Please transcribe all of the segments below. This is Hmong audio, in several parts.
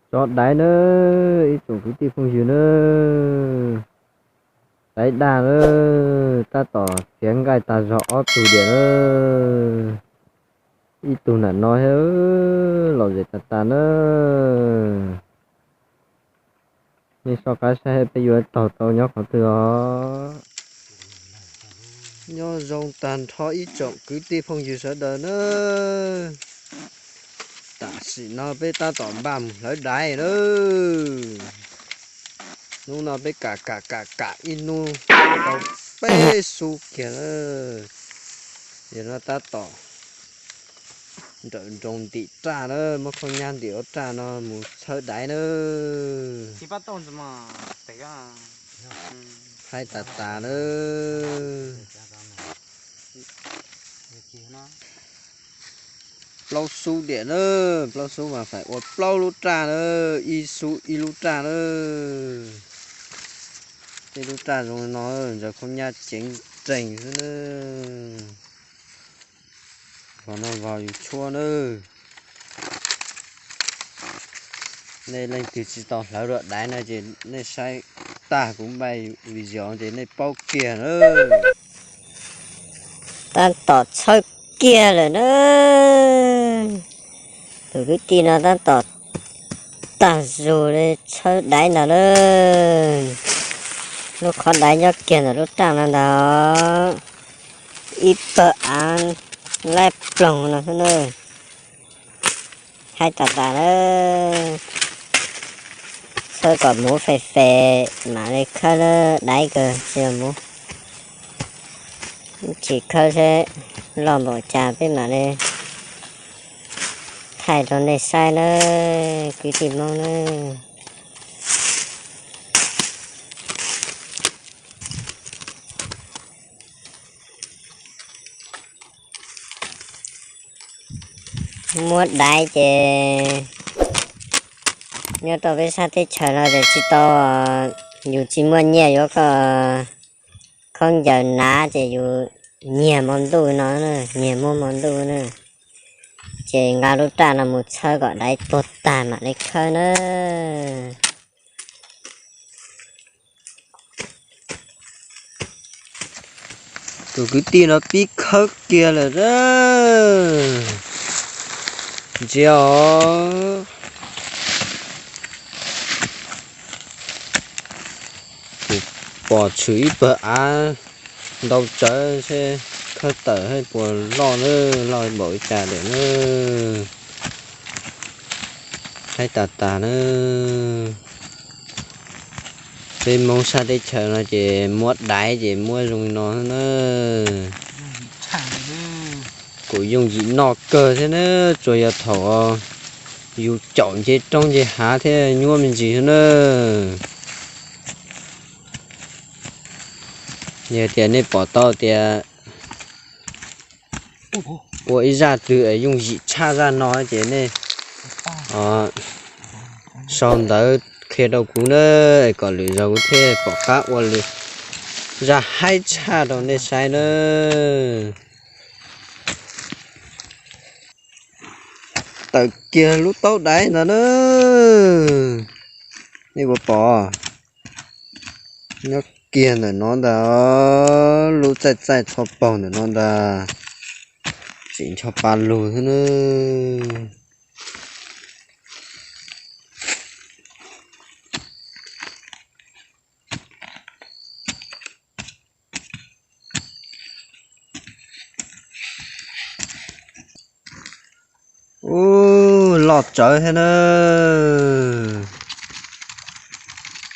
Tso daiv na, ib tsoom kwv tij phooj ywg na, daiv daj na, tab tom txiav nqaij tag zog ob tug diam na. Ib tug nram no thiab, lom zem tas tas na. Nej soj qab saib peb yuav taug tau nyob qhov twg os. Nyob zoo tag nrho ib tsoom kwv tij phooj ywg sawv daws na. Tam sim no peb tab tom npaj mus hlawv daiv na. Hnub no peb kam kam kam kam ib hnub tau peb xub kiag na. Yog no tab tom nrawm nroos ntim raj na, muab khaub nyab ntim ua raj no mus txhawb daiv na. Haib tas tas na. Plaub xub diam na, plaub xub mas faim ua plaub lub raj na, ib xub ib lub raj na. Tej lub raj zoo no ntawd khaub nyab ceev nrees xwb na. Vog no vog yus tshuab na. Nej leej twg tsis tau hlawv dua daiv no ces nej saib tag kuv npaj video ces nej paub kiag na. Tab tom txhawb kiag lawm na. Tus kwv tij no tab tom tag zug li txhawb daiv ntag na. Lub qhov daiv nyob kiag ntawm lub raj no ntag. Ib pawg av laib ploog no xwb na. Haib tas tas na. Txhawb kom muv fem fem mam li khawb daiv kawg tsis muv. Tsis khawb seb loj npaum cas peb mam li thaij rau nej saib na, kwv tij Hmoob na. Muab daiv ces nyob rau peb sab teb chaws no ces tsis tau, yus tsis muaj nyiaj yuav koj khaub ncaws hnav ces yus nyiag hmo ntuj no, nyiag muab hmo ntuj na. Ces nqa lub raj no mus txhawb kom daiv tuag tag mam li khawb na. Tus kwv tij no pib khawb kiag lawm na. Ntsia os. Kuv pom tshwm ib pawg av ntau tsawv seb khawb tawm puas loj na, loj npaum li cas lawm na. Haib tas tas na. Peb Hmoob sab teb chaws no ces muab daiv ces muab zoo li no na. Kuj yooj yim noj kawg thiab na, tsuas yog thaum yus caum nce roob nce hav thiab nyuaj me ntsis xwb na. Yog tias nej pom tau tias ua ib zaj twg yooj yim tshaj zaj no ces nej sau ntawv qhia rau kuv na, kom lwm zaus kuv thiaj pom qab ua lwm zaj haib tshaj rau nej saib na. Tawm kiag lub taub daiv ntawd na. Nej puas pom? Nyob kiag ntawm no ntag, lub txaij txaij txho paug ntawm no ntag. Tseem ncho pa lug xwb na. Ub, loj tsawv thiab na.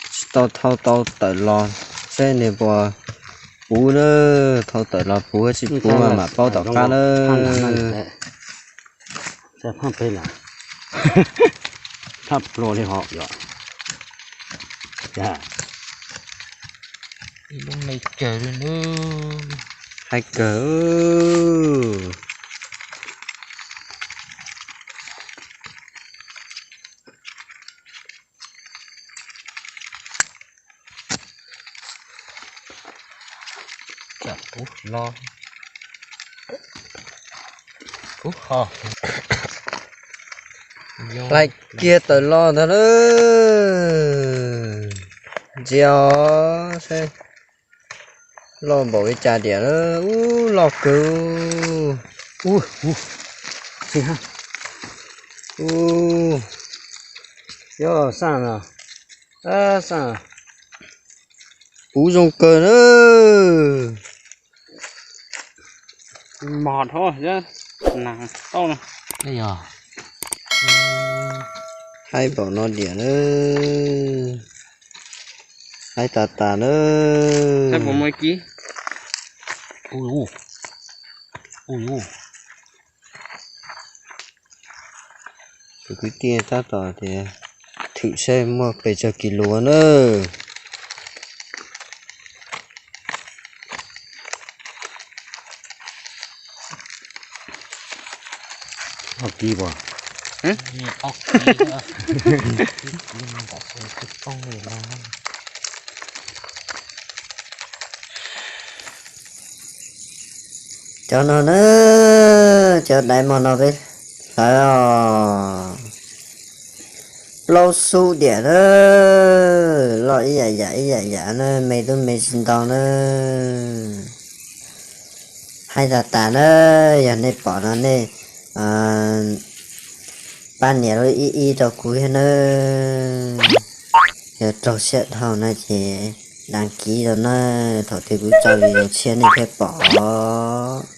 Tsis tau thau tau tawm los seb nws puas puv na. Thau tawm los puv tsis puv mas mam paub tom qab na. Haib kawg. Tsam kuv los, kuv ho, Hlais kiag tawm los ntag na. Ntsia os, saib loj npaum li cas diam na. Ub, loj kawg. Ub, ub, xab, puv zoo kawg na. Mos dhau, nas tau no. Haib npaum no diam na. Haib tas tas na. Tus kwv tij tab tom tias thwm saib muaj pes tsawg kis lus na. Cov no na, cov daiv mos no peb hlawv os. Plaub xub diam na, loj ib yam yam ib yam yam na, me tub me tsis ntau na. Haib tas tas na, yog nej pom no nej pab nias lub ib ib rau kuv thiab na. Yog raug siab dhau na ces đăng ký rau na, thaum twg kuv tso video tshiab nej thiaj pom os.